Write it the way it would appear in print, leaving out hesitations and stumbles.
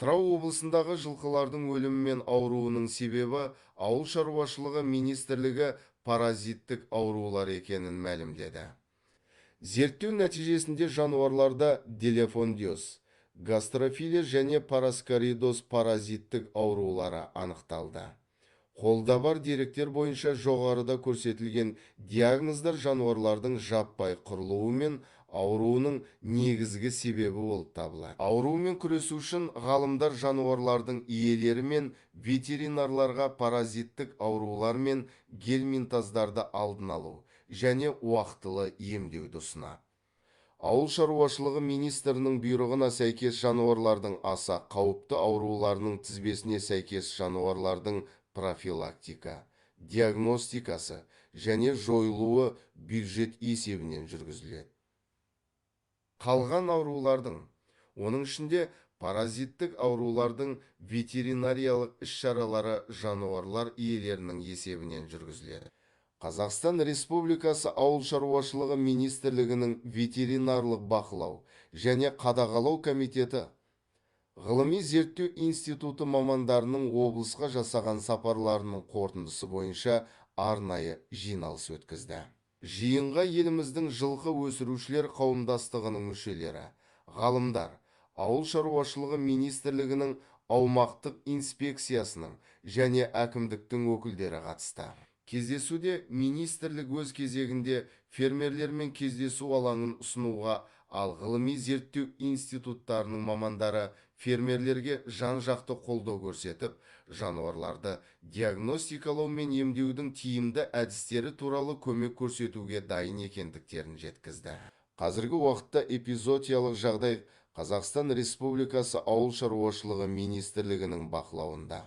Атырау облысындағы жылқылардың өлімі мен ауруының себебі Ауыл шаруашылығы министрлігі паразиттік аурулар екенін мәлімдеді. Зерттеу нәтижесінде жануарларда делефондиоз, гастрофилия және параскаридоз паразиттік аурулары анықталды. Қолда бар деректер бойынша жоғарыда көрсетілген диагноздар жануарлардың жаппай қырылуы мен ауруының негізгі себебі болып табылады. Аурумен күресу үшін ғалымдар жануарлардың иелері мен ветеринарларға паразиттік аурулар мен гельминтоздарды алдын алу және уақтылы емдеуді ұсынады. Ауыл шаруашылығы министрінің бұйрығына сәйкес жануарлардың аса қауіпті ауруларының тізбесіне сәйкес жануарлардың профилактика, диагностикасы және жойылуы бюджет есебінен жүргізіледі. Қалған аурулардың, оның ішінде паразиттік аурулардың ветеринариялық іс-шаралары жануарлар иелерінің есебінен жүргізіледі. Қазақстан Республикасы Ауыл шаруашылығы министрлігінің ветеринарлық бақылау және қадағалау комитеті ғылыми зерттеу институты мамандарының облысқа жасаған сапарларының қорытындысы бойынша арнайы жиналыс өткізді. Жиынға еліміздің жылқы өсірушілер қауымдастығының мүшелері, ғалымдар, Ауыл шаруашылығы министрлігінің аумақтық инспекциясының және әкімдіктің өкілдері қатысты. Кездесуде министрлік өз кезегінде фермерлермен кездесу алаңын ұсынуға, ал ғылыми зерттеу институттарының мамандары фермерлерге жан-жақты қолдау көрсетіп, жануарларды диагностикалау мен емдеудің тиімді әдістері туралы көмек көрсетуге дайын екендіктерін жеткізді. Қазіргі уақытта эпизоотиялық жағдай Қазақстан Республикасы Ауыл шаруашылығы министрлігінің бақылауында.